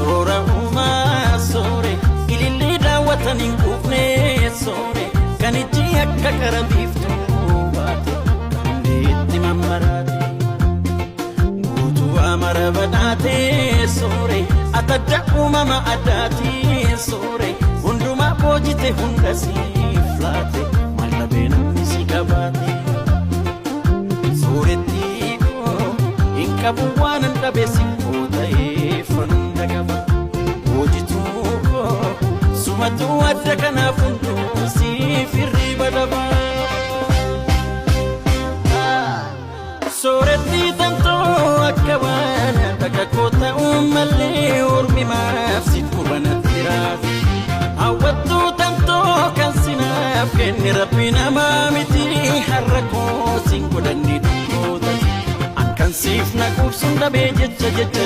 Soora uumaa soore, ilillee daawwatan hin quufne soore, kan ijji akka qara biiftuu baate, hundeetti mammaraate. Guutuu amara badhaate soore, atadda uumama addaati soore, hundumaa boojite hunda siif laate, maal dhabee namni si qabaate. Soorettii koo, hin qabu waan hin dhabe, si koo ta'ee hunda qaba. Hoojituu koo, sumatu adda, kanaaf hunduu siif hirriba dhaba. Soorettii tantoo, akka waan bakka koo ta'uu malee ormi maaf si qubanatti raafe. Hawwattuu tantoo, kan sinaaf kenne rabbi namaa miti, har'a koo siin godhanne dhukkootati. Akkan siif na quubsuun dhabee jecha jecha.